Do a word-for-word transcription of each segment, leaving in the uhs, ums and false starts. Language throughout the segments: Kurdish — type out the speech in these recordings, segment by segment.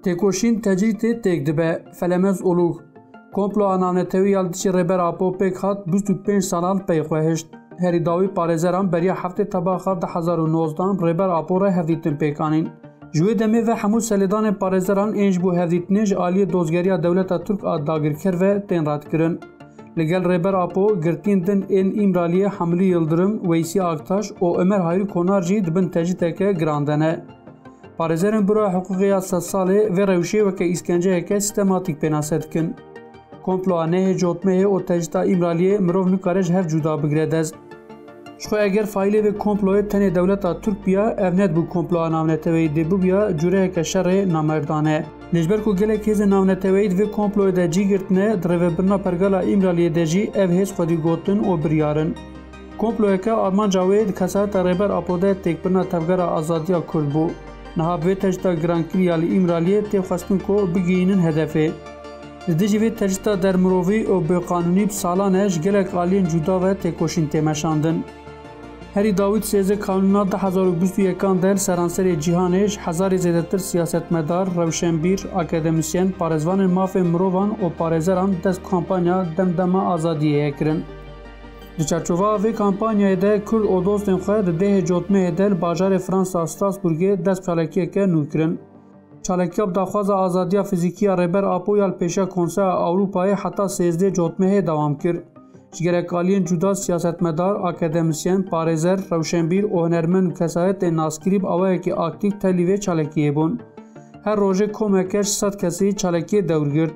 Têkoşîn tecrîdê têk dibe. Felemez Olug. Komploa navnetewî ya li dijî Rêber Apo pêk hat bîst û pênc salan pey xwe hişt. Herî dawî parêzeran beriya heftê Tebaxa du hezar û nozdehan Rêber Apo re hevdîtin pêk anîn. Ji wê demê ve hemû selêdanên parêzeran ên ji bo hevdîtinê ji aliyê dozgeriya dewleta Tirk a dagirker ve tên redkirin. Li gel Rêber Apo, girtiyên din ên Îmraliyê Hamilî Yildirim, Weysî Aktaş û Omer Hayrî Konar jî di bin tecrîdeke giran de ne. Parêzerên Buroya Hiqûqê ya sedsalê vê rewşê weke îskenceyeke sîstematîk pênase dikin. Komploa nehê cotmehê û tecrîda Îmraliyê mirov nikare ji hev cuda bigire dest. Ji xwe eger faîlê vê komployê tenê dewleta Tirk biya, ev nedibû komploa navneteweyî, dê bibûya cureyeke şerê namerdane. Lê ji ber ku gelek hêzên navneteweyî di vê komployê de cî girtine, di rêvebirina pergala Îmraliyê de jî ev hêz xwedî gotin û biryar in. Komployeke armanca wê di kesayeta Rêber Apo de têkbirina Tevgera Azadiya Kurd bû. Niha bi vê tecrîda girankirî ya li Îmraliyê tê xwestin ku bigihînin hedefê. Li dijî vê tecrîda dermirovî û bêqanûnî bi salan e ji gelek aliyên cuda ve têkoşîn tê meşandin. Herî dawî di sêzdeh Kanûna du hezar û bîst û yekan de li seranserê cîhanê ji hezarê zêdetir siyasetmedar, rewşenbîr, akademîsyen, parêzvanên mafên mirovan û parêzeran dest kampanya Dem Dema Azadiyê ye kirin. Di çarçoveya vê kampanyayê de Kurd û dostên xwe di dehê cotmehê de li bajarê Fransa Strasbourgê dest çalakiyeke nû kirin. Çalakiya bi daxwaza azadiya fizîkî ya Rêber Apo ya li pêşiya Konseya Ewropayê heta sêzdeh cotmehê dewam kir. Ji gelek aliyên cuda siyasetmedar, akademîsyen, parêzer, rewşenbîr û hunermend û kesayetên naskirî bi awayekî aktîf tevlî vê çalakiyê bûn. Her rojê komeke ji sed kesî çalakiyê dewr girt.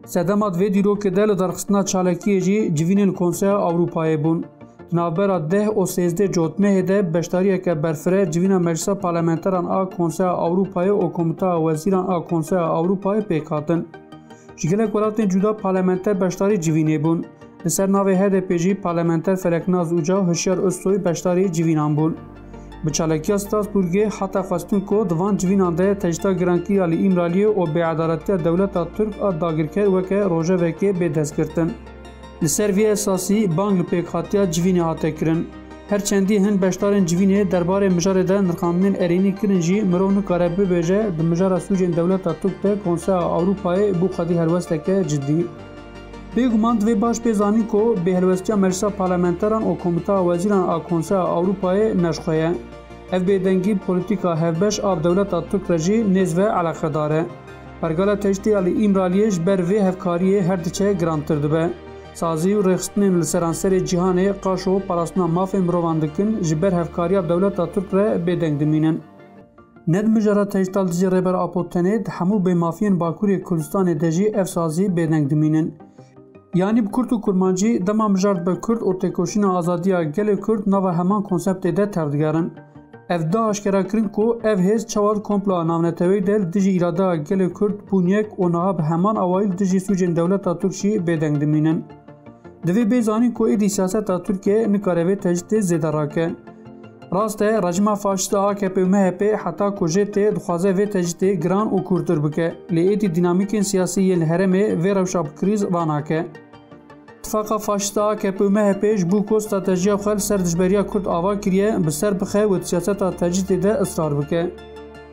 Sedema di vê dîrokê de li darxistina çalakiyê jî civînên Konseya Ewropayê bûn. Di navbera deh û sêzdeh cotmehê de beşdariyeke berfireh civîna Meclisa Parlamenteran a Konseya Ewropayê û Komîteya Wezîran a Konseya Ewropayê pêk hatin. Ji gelek welatên cuda parlamenter beşdarî civînê bûn. Li ser navê H D P jî parlamenter Feleknaz Uca û Hişyar Özsoy beşdarî civînan bûn. Bi çalakiya Strasbourgê hate xwestin ku di van civînan de tecrîda girankirî ya li Îmraliyê û bêedaletiya dewleta Tirk a dagirker weke rojevekê bê destgirtin. Li ser vî esasî bang li pêkhatiya civînê hate kirin. Her çendî hin beşdarên civînê derbarê mijarê de nirxandinên erênî kirin jî, mirov nikare bibêje di mijara sûcên dewleta Tirk de Konseya Ewropayê bû xwedî helwesteke cidî. Bêguman divê baş bê zanîn ku bêhelwestiya Meclisa Parlamenteran û Komîteya Wezîran a Konseya Ewropayê ne ji xwe ye. Ev bêdengî polîtîka hevbeş a bi dewleta Tirk re jî nêz ve eleqedar e. Pergala tecrîdê ya li Îmraliyê ji ber vê hevkariyê her diçe girantir dibe. Sazî û rêxistinên li seranserê cîhanê qaşo parastina mafên mirovan dikin, ji ber hevkariya bi dewleta Tirk re bêdeng dimînin. Ne di mijara tecrîda li dijî Rêber Apo tenê, di hemû bêmafiyên Bakurê Kurdistanê de jî ev sazî bêdeng dimînin. Yanî bi kurt û kurmancî, dema mijar dibe Kurd û têkoşîna azadiya gelê Kurd nava heman konseptê de tevdigerin. Ev da aşkera kirin ku ev hêz çawa di komploa navneteweyî de li dijî îradeya gelê Kurd bûn yek û niha bi heman awayî li dijî sûcên dewleta Tirk jî bêdeng dimînin. Divê bê zanîn ku êdî siyaseta Tirkiyê nikare vê tecrîdê zêde rake. Rast e, rejîma faşîst a A K P û M H P heta ku jê tê dixwaze vê tecrîdê giran û kûrtir bike, lê êdî dînamîkên siyasî yên li herêmê vê rewşa bi krîz ranake. Tifaqa faşîst a A K P û M H P ji bo ku stratejiya xwe li ser dijberiya Kurd ava kiriye, bi ser bixe û di siyaseta tecrîdê de israr bike.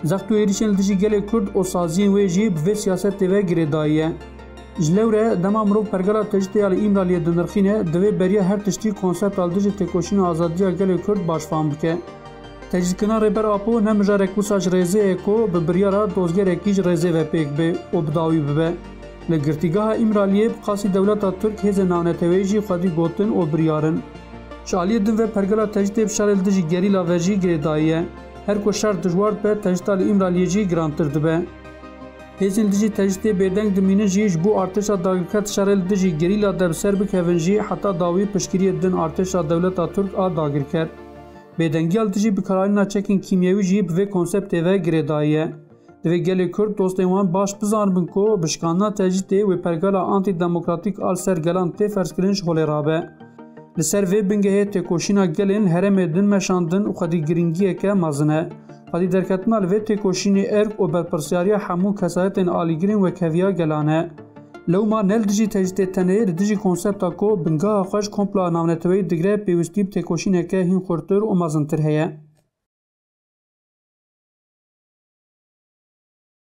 Zext û êrîşên li dijî gelê Kurd û saziyên wê jî bi vê siyasetê ve girêdayî ye. Ji lewre, dema mirov pergala tecrîdê ya li Îmraliyê dinirxîne, divê beriya her tiştî konsepta li dijî têkoşîna azadiya gelê Kurd baş fam bike. Tecrîdkirina Rêber Apo ne mijarek wisa ji rêzê ye ku bi biryara dozgerekî ji rêzê ve pêk bê û bi dawî bibe. Li girtîgeha Îmraliyê bi qasî dewleta Tirk hêzên navneteweyî jî xwedî gotin û biryar in. Ji aliyê din ve pergala tecrîdê bi şerê li dijî gerîla ve jî girêdayî ye. Her ku şer dijwar dibe, tecrîda li Îmraliyê jî girantir dibe. Hêzên dijî tecrîdê bêdeng dimînin jî ji bo artêşa dagirker di şerê li dijî gerîla de bi ser bikevin jî heta dawî piştgiriyê didin artêşa dewleta Tirk a dagirker. Bêdengiya li dijî bikaranîna çekên kîmyewî jî bi vê konseptê ve girêdayî ye. Divê gelê Kurd dostên wan baş bizanibin ku bi şikandina tecrîdê wê pergala antîdemokratîk a li ser gelan tê ferzkirin ji holê rabe. Li ser vê bingehê têkoşîna gelên li herêmê din meşandin û xwedî giringiyeke mezin e. Xwedî derketina li vê têkoşînê erk û berpirsiyariya hemû kesayetên alîgirên wekheviya gelan e. Lewma ne li dijî tecrîdê tenê, li dijî konsepta ku bingeha xwe ji komploa navneteweyî digire, pêwîstî bi têkoşîneke hîn xurtir û mezintir heye.